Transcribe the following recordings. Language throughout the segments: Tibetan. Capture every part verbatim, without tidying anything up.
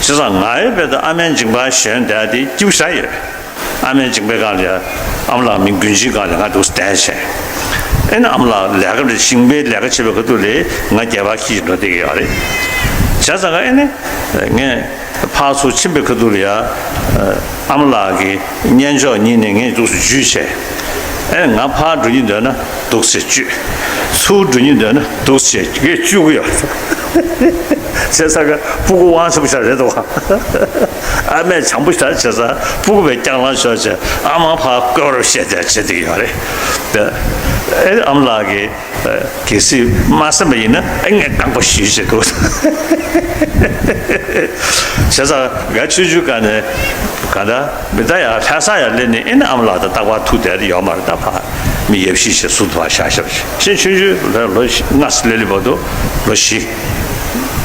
བྱས་ཙང་ང་ཡི་བེད་དུ་ཨ་མའི་མཇིང་པ་ཞོན་བསྡད་དེ་སྐྱིད་པོ་ཞེ་དྲག་ཡོད། ཨ་མའི་མཇིང་པའི་སྒང་ལ་ཡ་ཨ་མ་ལགས་མི་རྒྱུན་ཆེན་སྒང་ལ་ང་འདུག་སེ་བསྡད་བྱས། ཨེ་ནི་ཨ་མ་ལགས་ལས་ཀ་རེད། མཇིང་པའི་ལས་ཀ་བྱེད་པའི་ཁ་ཐུག་ལ་ང་སྒལ་པ་འཁྱེར་འགྲོ་བསྡད་ཀྱི་ཡོད་རེད། བྱས་ཙང་ཨེ་ནི་ངས་ཕར་ཚུར་ཕྱིན་པའི་ཁ་ཐུག་ལ་ཡ་ཨ་མ་ལགས་ཀྱི་སྙན་ཅོག་ཉིད་ནས་ངས་འདུག་སེ་འཇུས་བྱས། ཨེ་ང་ཕར་འགྲོ་སྙིང་འདོད་ན་འདུག་སེ་འཇུས། ཚུར་འགྲོ་སྙིང་འདོད་ན་འདུག་སེ་ངས་འཇུ་གི་ཡོད། བྱས་ཙང་ཀ་སྤུ་གུ་དབང་ཆེན་པོ་ཞིག་རེད་འདུག་བ། ཨ་མས་བྱམས་པོ་ཞེ་དྲག་བྱས་ཙང་སྤུ་གུ་བས་སྐྱག་ལང་ཤོར་བྱས་ཨ་མ་ཕར་བསྐོར་བཤད་བསྡད་བྱེད་བསྡད་ཀྱི་ཡོད་རེད། ཨེ་ཨ་མ་ལགས་ཀྱིས་གལ་སྲིད་མ་གསན་པ་ཡིན་ན་ཨེ་ངས་རྐང་པ་གཞུས་བྱེད་འདུག་བྱས་ཙང་ང་ཆུང་ཆུང་སྒང་ནས་ག་འདྲ་མི་ད་ཡ་ལྷ་ས་ཡར་སླེབས་ནས་ཨེ་ནི་ཨ་མ་ལགས་དང་རྟག་པར་ཐུག་བསྡད་ཡོད་མ་རེད། ད་ཕར་མི་ཡབ་གཞིས་བྱས་ཟུར་དུ་ཕར་བཞག་བཞག་བྱས། ཤིང་ཆུང་ཆུང་ལོ་ལོ་ལྔ་ཙམ་སླེབས་སླེབས་བར་དུ་ལོ་བཞི།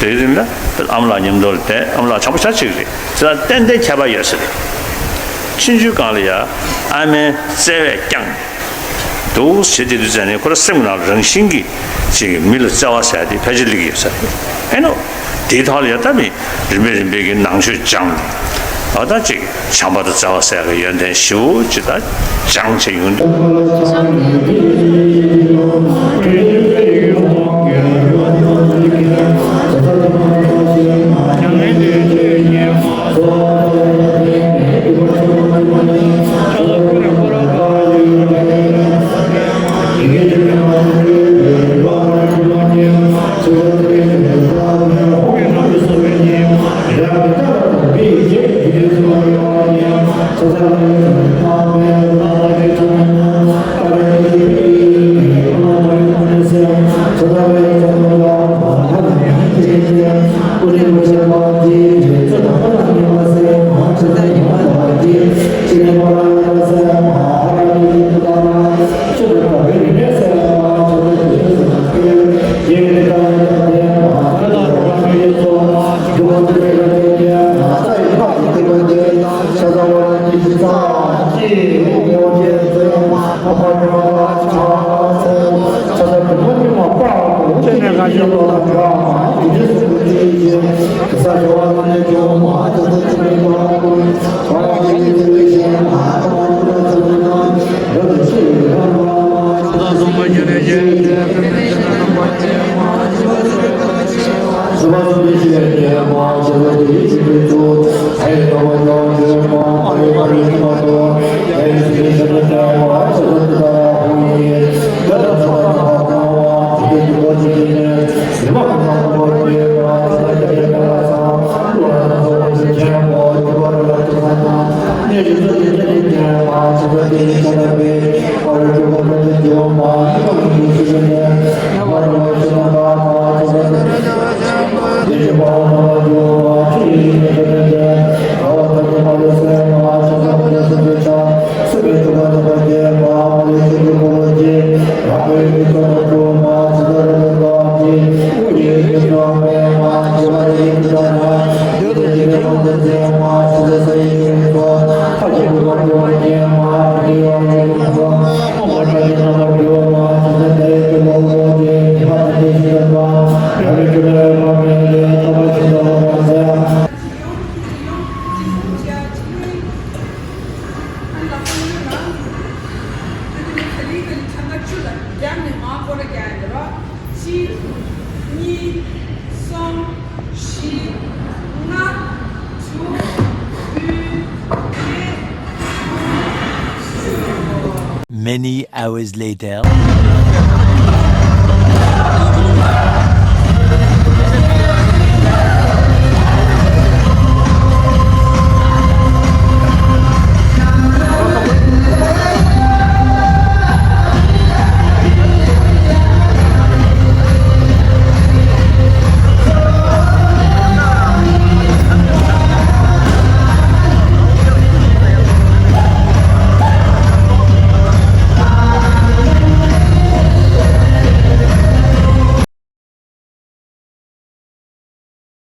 དེའི་རིང་ལ་ཨ་མ་ལགས་མཉམ་དུ་ལ་བསྡད། ཨ་མ་ལགས་བྱམས་པོ་ཞེ་དྲག་བྱེད་ཀྱི་རེད། དེ་ལ་ཏན་ཏན་ཁྱད་པར་ཡོད་ས་རེད། ཆུང་ཆུང་སྒང་ལ་ཡ་ཨ་མའི་བརྩེ་བས་བསྐྱངས་འདུག་བྱེད་དེ་དུས་ཙམ་ནས་ཁོ་རང་སེམས་ནང་རང་བཞིན་གྱིས་ཅིག་མི་ལ་བརྩེ་བ་ཟེར་ཡ་དེ་ཕལ་ཆེར་སླེབས་ཀྱི་ཡོད་ས་རེད། ཨེ་ནོ། དེའི་ཐོག་ལ་ཡ་ད་མི་རིམ་པས་རིམ་པས་ཀྱི་ནང་ཆོས་སྦྱངས་ནས་ཨ་ད་ཅིག་བྱམས་པ་དང་བརྩེ་བ་ཟེར་ཡ་གི་ཡོན་ཏན་ཞེ་པོ་ཅིག་ད་སྦྱངས་བྱས་ཡོང་དུས། གཅིག་གཉིས། གསུམ། བཞི། ལྔ། དྲུག་བདུན། བརྒྱད། དགུ། བཅུ། Many hours later.